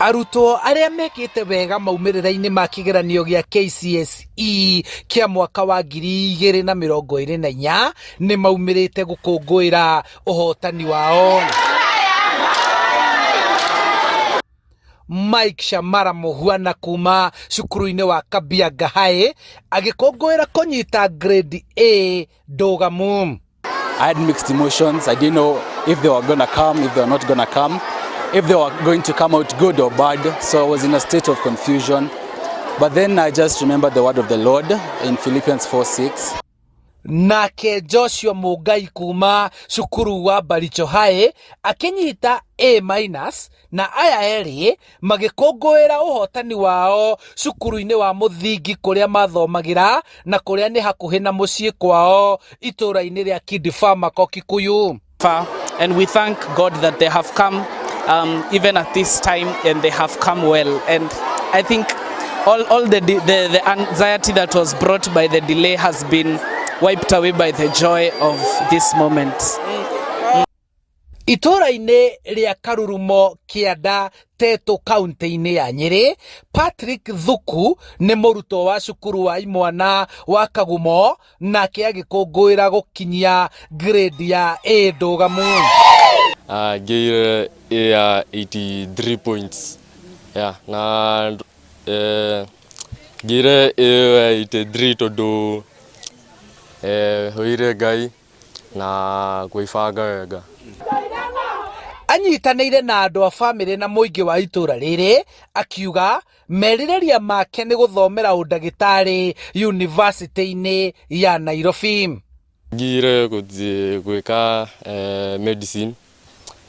Arutwo arĩa mekĩte wega maumĩrĩra-inĩ ma kĩgeranio gĩa KCSE kĩa mwaka wa 2024 nĩ maumĩrĩte gũkũngũĩra ũhotani wao. Mike Shamara Mũhuana kuma cukuru-inĩ wa Kabianga High agĩkũngũĩra kũnyita grade A ndũgamu. I had mixed emotions. I didn't know if they were gonna come, if they were not gonna come, if they were going to come out good or bad. So I was in a state of confusion. But then I just remembered the word of the Lord in Philippians 4:6. Nake Joshua Mũngai kuma cukuru wa Baricho High akĩnyita A minus na aya erĩ magĩkũngũĩra ũhotani wao cukuru-inĩ wa mũthingi kũrĩa mathomagĩra na kũrĩa nĩ hakuhĩ na mũciĩ kwao itũũra-inĩ rĩa Kidifamako Kikuyu. Far, and we thank God that they have come even at this time, and they have come well. And I think all the anxiety that was brought by the delay has been wiped away by the joy of this moment. Itũũra-inĩ rĩa Karurumo Kĩanda Tetu kaunti-inĩ ya Nyĩrĩ, Patrick Thuku nĩ mũrutwo wa cukuru wa imwana wa Kagumo nake agĩkũngũĩra gũkinyia grade ya A ndũgamu. Ngĩire A ya 83 points, yeah, na ngĩire A ya 83 tondũ hoire Ngai na kwĩbanga wega. Anyitanĩire na andũ a bamĩrĩ na mũingĩ wa itũũra rĩrĩ akiuga merirĩria make nĩ gũthomera ũndagĩtarĩ yunivasĩtĩ-inĩ ya Nairobi. Ngĩire gũthiĩ gwĩka medicine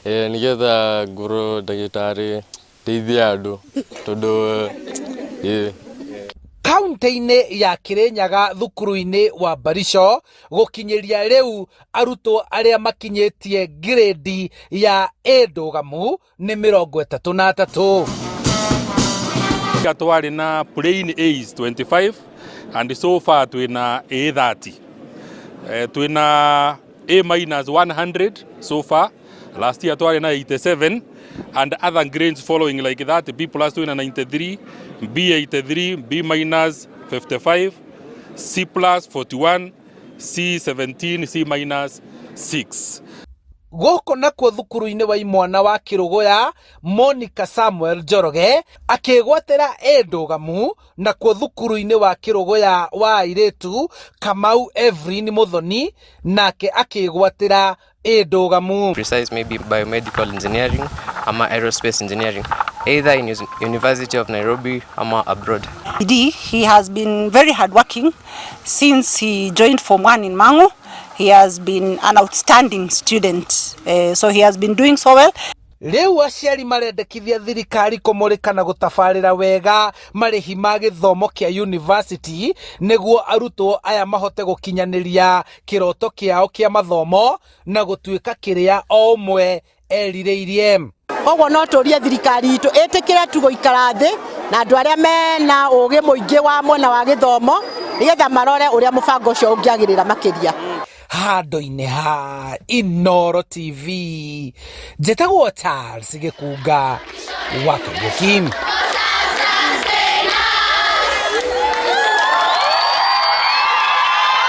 nĩgetha ngorwo ndagĩtarĩ ndeithie andũ tondũ Kaunti-inĩ ya Kirinyaga thukuru-inĩ wa Baricho gũkinyĩria rĩu arutwo arĩa makinyĩtie grade ya A ndũgamu nĩ 33. Twarĩ na plain A's 25 and so far twĩna A 30. Twĩna A minus 100 so far. Last year twarĩ na 87 and other grades following like that. B plus twĩna 93, B 83, B minus 55, C plus 41, C 17, C minus 6. Gũkũ nakuo thukuru-inĩ wa imwana wa Kĩrũgũya Monica Samuel Njoroge akĩgwatĩra A ndũgamu nakuo thukuru-inĩ wa Kĩrũgũya wa airĩtu Kamau Evelyn Muthoni nake akĩgwatĩra A ndũgamu. Precise maybe biomedical engineering ama aerospace engineering, either in University of Nairobi ama abroad. D, he has been very hardworking since he joined Form 1 in Mangu. He has been an outstanding student, so he has been doing so well. Rĩu aciari marendekithia thirikari kũmũrĩka na gũtabarĩra wega marĩhi ma gĩthomo kĩa university nĩguo arutwo aya mahote gũkinyanĩria kĩroto kĩao kĩa mathomo na gũtuĩka kĩrĩa o ũmwe erirĩirie. Koguo no tũrie thirikari itũ ĩtĩkĩre tu gũikara thĩ na andũ arĩa mena ũgĩ mũingĩ wa mwena wa gĩthomo nĩgetha marore ũrĩa mũbango ũcio ũngĩagĩrĩra makĩria. Handũ-inĩ ha Inooro TV, njĩtagwo Charles Gĩkunga wa Kariũki.